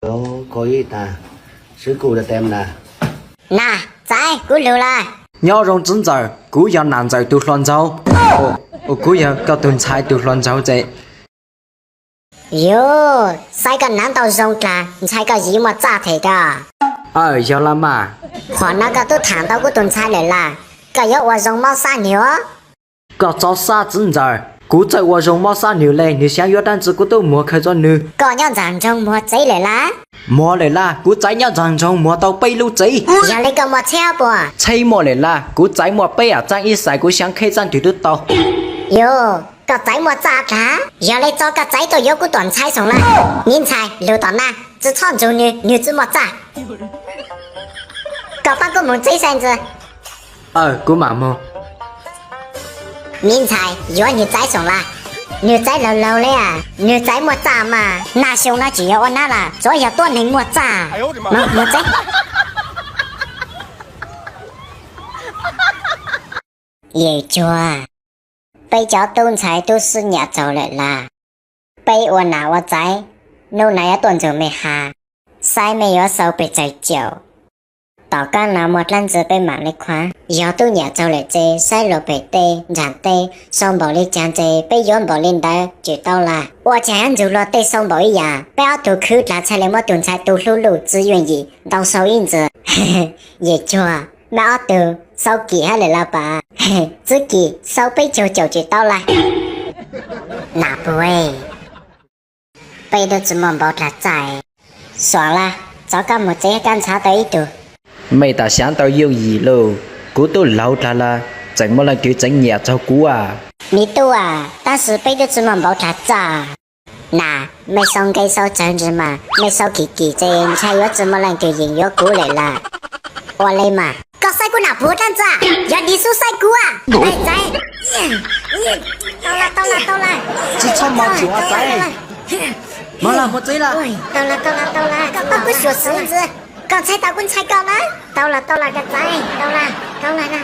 Nas, txaiv, kuv lug lawm. Nyob zoo txiv ntxawm, kuv yog Nas Ntxawm tus hluas nraug. Kuv yog koj tus ntxhais tus hluas nraug ces. Yus, saib koj hnav ntau zoo dlaag, ntshai koj yim muaj txaj them koj. Aw, yog lawm mas. Qhov no koj tub tham ntau kuv tus ntxhais lawm las, koj yuav ua zoo mob xab nwg os. Koj txhob xav txiv ntxawm, kuv txawj ua zoo mob xab nwg le, nwg xyaav yuav dlaab tsi kuv tub muag khaws rua nwg. Koj nyob nraag nroog muag tsev lawm las? Muag lawm las, kuv txaiv nyob nraag nroog muag tau peb lub tsev. Yog le koj muaj tsheb puas? Tsheb muaj lawm las, kuv txaiv muaj peb yam txaaj ib xais kuv xyaav kheb txaaj twg tub tau. Yus, koj txaiv muaj txaj dlaag? Yog le tso koj txaiv tuaj yuav kuv tus ntxhais xoom lawm. Miv ntxhais, lug tom na, tsi txhob nrug nwg, nwg tsi muaj txaj. Koj paab kuv moog tsev saib ntxi. Aw, kuv mam moog. Miv ntxhais, yuav nwg txaiv xoom las. Nwg txaiv laug laug le, nwg txaiv muaj txaj mas. Nag xyoo no tsi yog ua nab las, tsuav yog tuab neeg muaj txaj. Moog tsev. Yawm cuag, peb cov tub ntxhais tub sib nyam txaug lawm las. Peb ua nas ua txaiv, nub no yuav tuaj nrug mej has, saib mej yuav sau pes tsawg caum. Tom qab no muaj dlaab tsi peb mam le khuav. Yog tub nyam txaug lawm ces saib luas pem tej nraag tej sau npaum le caag ces peb yuav npaum le ntawd tseem tau las. Ua caag yuav nrug luag tej sau npaum ib yam, peb ob tug khwv dlaag txhaj le muab tug ntxhais tu hlub luj tsi yuam yim ntau sau ib ntsis. Yawm cuag, mej ob tug sau kim hab lawm las pas? Tsi kim, sau peb caug caum tseem tau las. Nas Puv, peb tub tsi muaj npaum dlaag txaj. Xuam las, txhob kab moog tsev kab ntshaw tau ib tug. Mej tam xyaav tau yooj yim lauj, kuv tub laug dlaag las tseem muaj leej twg tseev nyam txaug kuv a. Miv tub a, tab sis peb tub tsi muaj npaum dlaag txaj. Nas, mej sau nqe sau tsawg ntsis mas mej sau kim kim ces ntshai yuav tsi muaj leej twg yeem yuav kuv lawm las. Ua le mas. Koj saib kuv Nas Puv dlaab tsi? Yog dig xub saib kuv a. Txaiv. Tau las, tau las, tau las, tau las. Tsi txhob moog tsuav txaiv. Moog las, moog tsev las. Tau las, tau las, tau las. Koj paab kuv xyuam xwb ntxi. Koj ntshai tas kuv ntshai koj na. Tau las, tau las, koj txaiv. Tau las, tau las na.